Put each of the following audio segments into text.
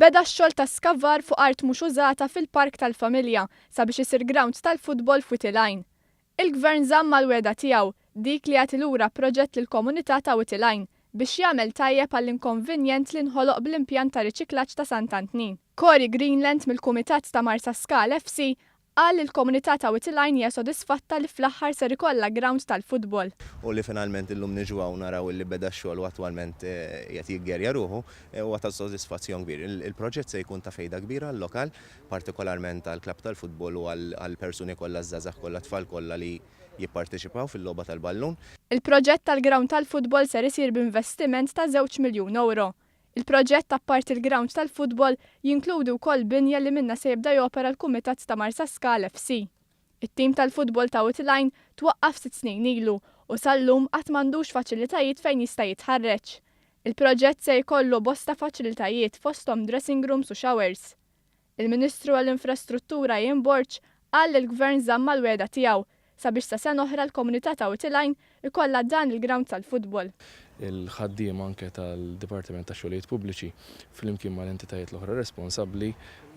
Beda x-xogħol ta' skavar fuq art mhux użata fil-Park tal-Familja sabiex isir grawnd tal-futbol f'Wied il-Għajn. Il-Gvern żamm mal-wegħda tiegħu, dik li jagħti lura proġett lill-komunità ta' Wied il-Għajn biex jagħmel tajjeb għall-inkonvenjent li nħoloq bl-impjant ta' riċiklaġġ ta' Sant'Antnin. Cory Greenland mill-Kumitat ta' Marsaskal FC Qal li l-komunità ta' Wied il-Għajn hija sodisfatta li fl-aħħar ser ikollha grawnd tal-futbol. U li finalment illum niġu hawn naraw illi beda x-xogħol u attwalment qiegħed jiggerja ruħu, huwa ta' sodisfazzjon kbir. Il-proġett se jkun ta' fejda kbira għal-lokal, partikolarment għall-klabb tal-futbol u għall-persuni kollha, ż-żgħażagħ kollha, t-tfal kollha li jipparteċipaw fil-logħba tal-ballun. Il-proġett tal-grawnd tal-futbol ser isir b'investiment ta' żewġ miljun ewro. Il-proġett apparti l-grawnd tal-futbol jinkludi wkoll binja li minnha se jibda jopera l-kumitat ta' Marsaskal FC. It-tim tal-futbol ta' Wied il-Għajn twaqqaf sitt snin ilu u sal-lum għad m'għandux faċilitajiet fejn jista' jitħarreġ. Il-proġett se jkollu bosta faċilitajiet fosthom dressing rooms u showers. Il-Ministru għall-Infrastruttura Ian Borg qal li l-Gvern żamm mal-wegħda tiegħu sabiex sa sena oħra l-komunità ta' Wied il-Għajn ikollha dan il-grawnd tal-futbol. Il-ħaddiema anke tal-Dipartiment tax-Xogħlijiet Pubbliċi flimkien mal-entitajiet l-oħra responsabbli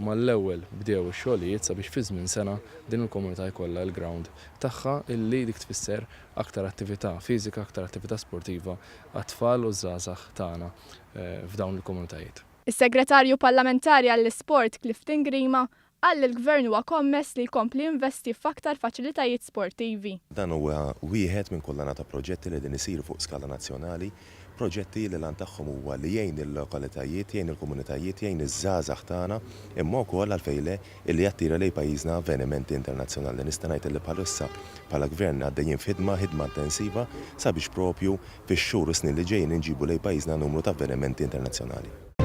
mal-ewwel bdew ix-xogħlijiet sabiex fi żmien sena din il-komunità jkollha l-grawnd tagħha illi dik tfisser aktar attività fiżika, aktar attività sportiva għat-tfal u ż-żgħażagħ tagħna f'dawn il-komunitajiet. Is-Segretarju Parlamentari għall-Isport Clifton Grima qal li l-Gvern huwa kommess li jkompli jinvesti f'aktar faċilitajiet sportivi. Dan huwa wieħed minn kollana ta' proġetti li qegħdin isiru fuq skala nazzjonali, proġetti li l-għan tagħhom huwa li jgħin lil-lokalitajiet, jgħin il-komunitajiet, jgħin iż-żgħażagħ tagħna, imma wkoll għalfejn le, illi jattira lejn pajjiżna avvenimenti internazzjonali. Nista' ngħid illi bħalissa bħala Gvern għaddejjin f'ħidma, ħidma intensiva sabiex proprju fix-xhur u s-snin li ġejjin inġibu lejn pajjiżna numru ta' avvenimenti internazzjonali.